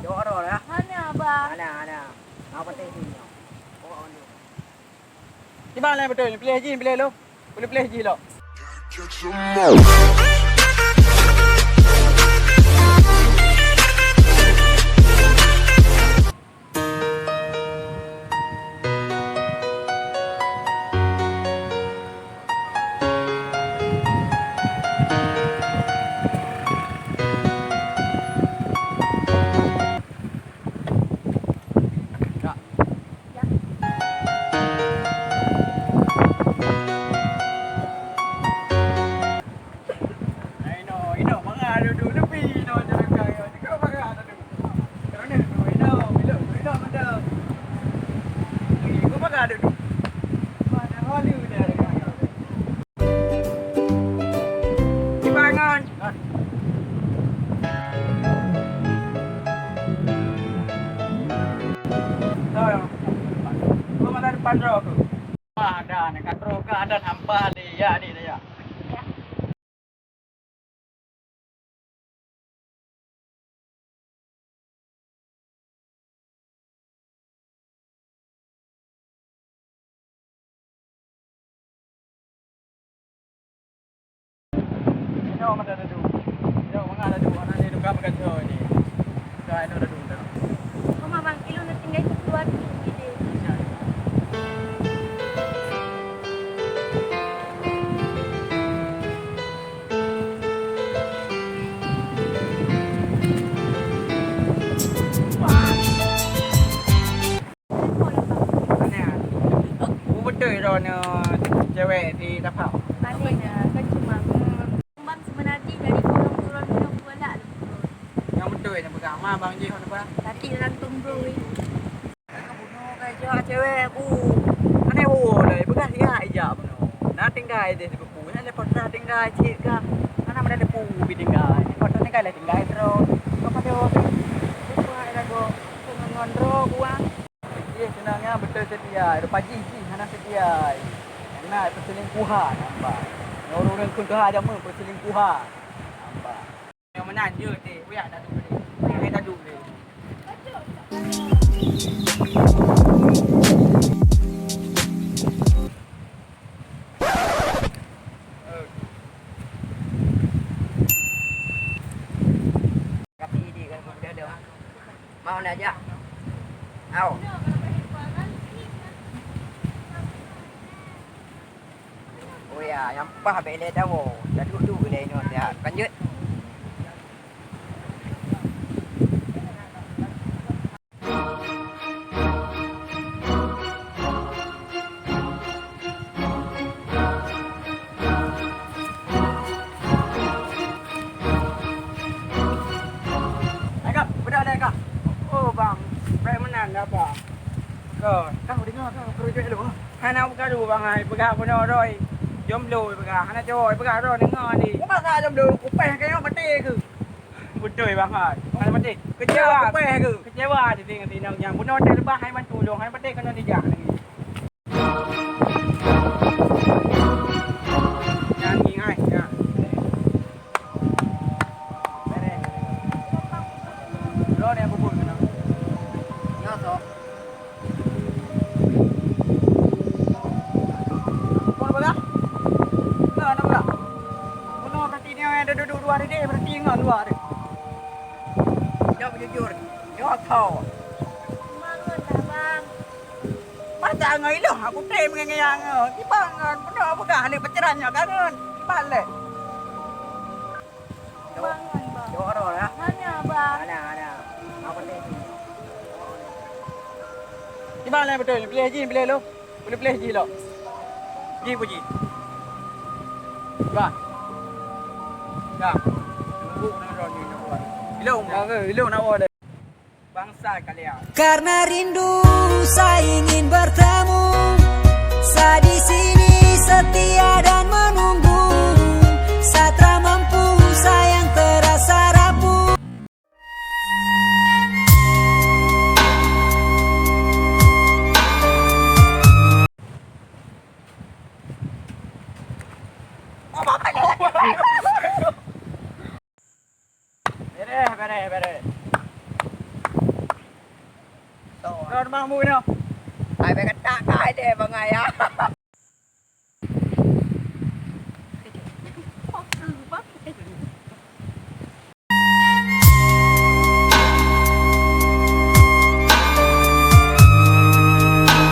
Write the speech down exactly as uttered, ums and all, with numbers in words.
Jawab roh lah. Hana, Abang. Hana, hana. Mau patéh jih nyoe. Bawa mandum. Kiban lé beutôi, piléh jih, piléh lom. Boleh piléh jih lom. Hai, no, ino, manga dudu lebi, no, jalan kaya, juga manga dudu. Kerana tu, ino, ino, ino, mantap. Iko manga dudu. Mana halu dia, dia kaya. Dibangun. Tuh, gua malah depan roh tu. Wah, ada ni, kat roh ke ada nampak ni, ya, ni, ya. Inoe mata dadu. Inoe mangat dadu, aneuk ni tukang pakai jauh ni. Tukang inoe dadu dah. Mama bang, kilo na tinggai satu dua kilo ni deh. Beutôi droeneuh cewek di Dapau. Paléng na, kan cuma. Bang sebenarnya dari turun-turun minum bola. Nyang beutôi na peugah, ma bang jih hana peugah. Tapi dalam tumbuh. Bunoe ka ijak cewek aku. Aneh woe lé, peugah ijak bunoe. Na tinggai deh sibuku. Nyan lepas na tinggai cit ka. Ana mada depu bi tinggai. Lepas na tinggai lah tinggai terus. Kau pada waktu. Lupa dah go. Ngon ro buang. Jih seunang nyan beutôi seutia. Rupa jih jih hana seutia. Nyang na peuselingkuhan nampak. Nyoe ureueng kheun tuha jameun peuselingkuhan. Nampak. Nyang meunan jeuet deh, kuyak tadu deh. Kuyak tadu deh. Kasih di kan mudah dah. Mau nak jak? Au. Oh ya, nyang paih bèk lé tawoe. Dah duek-duek lé nyoe siat. Lanjut. Hai, Kak. Peugah lé, Kak. Oh, bang. Baik meunan dah, bang. Kak, kau dengar, kau keureuja lu. Hana buka dulu, bang, hai. Peugah bunoe droe. Jomblo, peugah. Hana cowok, peugah droe, deungoe, adik. Kau masa jomblo? Kupéh kayong maté keu? Beutôi, bang, hai. Hana maté. Kecewa. Kupéh keu? Kecewa, adik, dengan si Inong nyan. Bunoe teuleubah, hai, bantu dong. Hana maté, kena dijak lagi. Nyan ngi hai, nyan. Bereh. Lo ni aku pun kena. Nyoto. Pun apa dah? Enggak, enggak, enggak. Bunoe berarti ni ada duduk luar ni, berarti enggak luar ni. Jawab jujur. Jawab kau. Bangun dah, Bang. Masa ngon iloh aku trép ngon nyang ngon. Kiban ngon peunoh peugah lé pacaran nyoe kangen. Kiban lé. Bangun, Bang. Jawab roh lah. Hana, Bang. Hana, hana. Apa ni? Kiban lé beutôi. Piléh jih, piléh lom. Boleh piléh jih lom. Jih pu jih. Bah. Dah. Tunggu na roh ni nak buat. Ilong. Ilong nak buat. Bangsa kalian. Karena rindu saya ingin bertemu, saya di sini setia dan menunggu, saya tak mampu, sayang terasa rapuh. Bereh, bereh, bereh. Terbang bu noh. Ai bèk katak kai deh bangai ya.